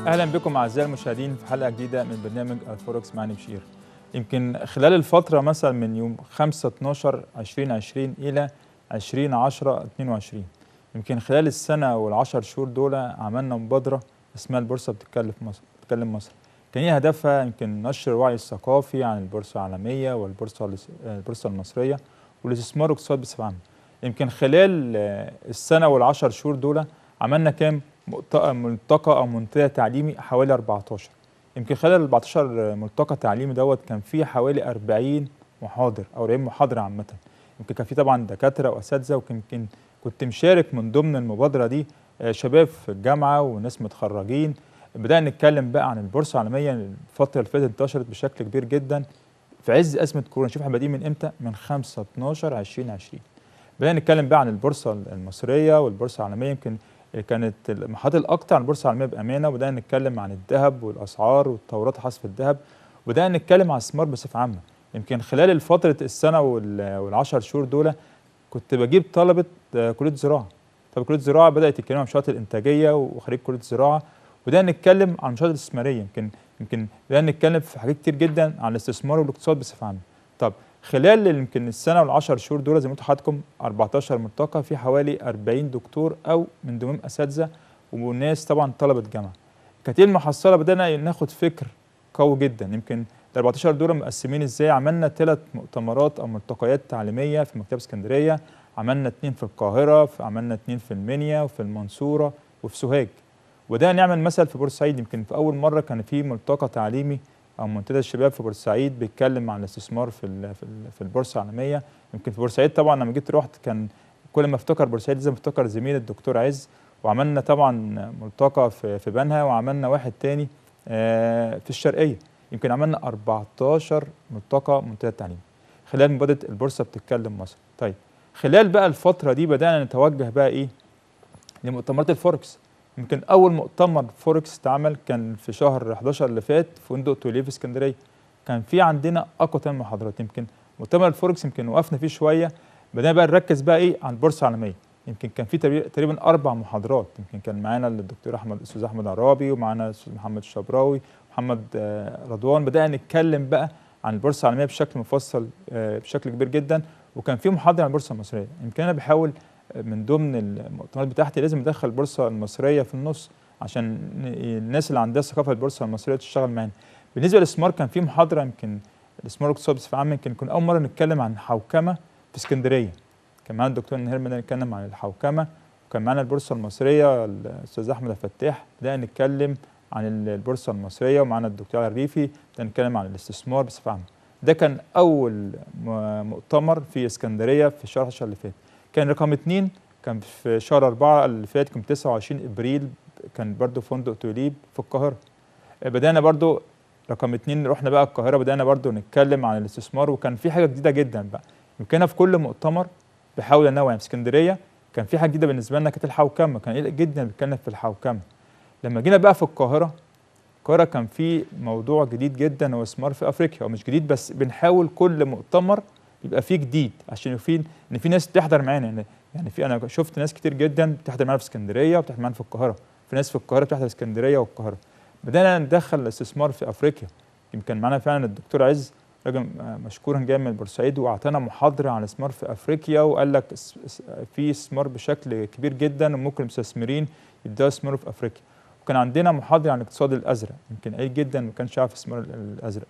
اهلا بكم اعزائي المشاهدين في حلقة جديدة من برنامج الفوركس مع بشير. يمكن خلال الفترة مثلا من يوم 5/12/2020 الى 20/10/22، يمكن خلال السنة والعشر شهور دول عملنا مبادرة اسمها البورصة بتتكلم مصر. بتتكلم مصر كان ايه هدفها؟ يمكن نشر الوعي الثقافي عن البورصة العالمية والبورصة المصرية والاستثمار والاقتصاد بصفة عامة. يمكن خلال السنة والعشر شهور دول عملنا كام ملتقى او منتدى تعليمي؟ حوالي 14. يمكن خلال 14 ملتقى تعليمي دوت كان في حوالي 40 محاضر او 40 محاضرة عامة. يمكن كان في طبعا دكاترة واساتذه، ويمكن كنت مشارك من ضمن المبادرة دي شباب في الجامعة وناس متخرجين. بدأنا نتكلم بقى عن البورصة العالمية. الفترة اللي فاتت انتشرت بشكل كبير جدا في عز ازمة كورونا. شوف احنا بادئين من امتى؟ من 5/12/2020. بدأنا نتكلم بقى عن البورصة المصرية والبورصة العالمية. يمكن كانت المحاضرة الاكثر عن البورصة العالمية بامانه، وبدأنا نتكلم عن الذهب والاسعار والتطورات الحاصلة في الذهب، وبدأنا نتكلم عن الاستثمار بصفة عامة. يمكن خلال فترة السنة والعشر شهور دول كنت بجيب طلبه كليه زراعة. طب كليه زراعة بدات تتكلم عن المنشآت الانتاجية وخريج كليه زراعة، وبدأنا نتكلم عن المنشآت الاستثمارية. يمكن بدأنا نتكلم في حاجات كتير جدا عن الاستثمار والاقتصاد بصفة عامة. طب خلال يمكن السنة والعشر شهور دول زي ما قلت لحضراتكم 14 ملتقى في حوالي 40 دكتور او من ضمنهم اساتذة وناس طبعا طلبه جامعه. كانت المحصلة بدأنا ناخد فكر قوي جدا. يمكن ال 14 دول مقسمين ازاي؟ عملنا 3 مؤتمرات او ملتقيات تعليمية في مكتبه اسكندرية، عملنا 2 في القاهرة، عملنا 2 في المنيا وفي المنصورة وفي سوهاج. وده نعمل مثل في بورسعيد. يمكن في اول مرة كان في ملتقى تعليمي او منتدى الشباب في بورسعيد بيتكلم عن الاستثمار في البورصة العالمية. يمكن في بورسعيد طبعا لما جيت رحت كان كل ما افتكر بورسعيد لازم افتكر زميل الدكتور عز، وعملنا طبعا ملتقى في بنها، وعملنا واحد تاني في الشرقية. يمكن عملنا 14 ملتقى منتدى تعليمي خلال مبادرة البورصة بتتكلم مصر. طيب خلال بقى الفترة دي بدانا نتوجه بقى ايه لمؤتمرات الفوركس. يمكن اول مؤتمر فوركس اتعمل كان في شهر 11 اللي فات في فندق توليه في اسكندرية. كان في عندنا اقوى 8 محاضرات. يمكن مؤتمر الفوركس يمكن وقفنا فيه شوية، بدأنا بقى نركز بقى ايه عن البورصة العالمية. يمكن كان في تقريبا 4 محاضرات. يمكن كان معانا الدكتور احمد الاستاذ احمد عرابي، ومعانا الاستاذ محمد الشبراوي، محمد رضوان. بدأنا نتكلم بقى عن البورصة العالمية بشكل مفصل بشكل كبير جدا، وكان في محاضرة عن البورصة المصرية. يمكن انا بحاول من ضمن المؤتمرات بتاعتي لازم ادخل البورصة المصرية في النص عشان الناس اللي عندها ثقافة البورصة المصرية تشتغل معانا. بالنسبة للاستثمار كان في محاضرة، يمكن الاستثمار والاقتصاد بصفة عامة، يمكن كنا اول مرة نتكلم عن حوكمة في اسكندرية. كان معانا الدكتور نهير بدأنا نتكلم عن الحوكمة، وكان معانا البورصة المصرية الاستاذ احمد الفتاح بدأنا نتكلم عن البورصة المصرية، ومعانا الدكتور الريفي بدأنا نتكلم عن الاستثمار بصفة عامة. ده كان اول مؤتمر في اسكندرية في شهر 11 اللي فات. كان رقم 2 كان في شهر 4 اللي فات، كان 29 ابريل، كان برضو فندق توليب في القاهرة. بدأنا برضو رقم 2 رحنا بقى القاهرة، بدأنا برضو نتكلم عن الاستثمار، وكان في حاجة جديدة جدا بقى. يمكن في كل مؤتمر بحاول انوع. يعني في اسكندرية كان في حاجة جديدة بالنسبة لنا، كانت الحوكمة، كان قلق جدا بنتكلم في الحوكمة. لما جينا بقى في القاهرة، القاهرة كان في موضوع جديد جدا هو استثمار في افريقيا. هو مش جديد بس بنحاول كل مؤتمر يبقى فيه جديد عشان في ان في ناس بتحضر معانا. يعني في انا شفت ناس كتير جدا بتحضر معانا في اسكندرية وبتحضر معانا في القاهرة، في ناس في القاهرة بتحضر اسكندرية والقاهره. بدأنا ندخل الاستثمار في افريقيا. يمكن معانا فعلا الدكتور عز راجل مشكورا جاي من بورسعيد، واعطانا محاضرة عن الاستثمار في افريقيا، وقال لك في استثمار بشكل كبير جدا وممكن المستثمرين يبداوا يستثمروا في افريقيا. وكان عندنا محاضرة عن الاقتصاد الازرق، يمكن قليل جدا ما كانش عارف الاستثمار الازرق.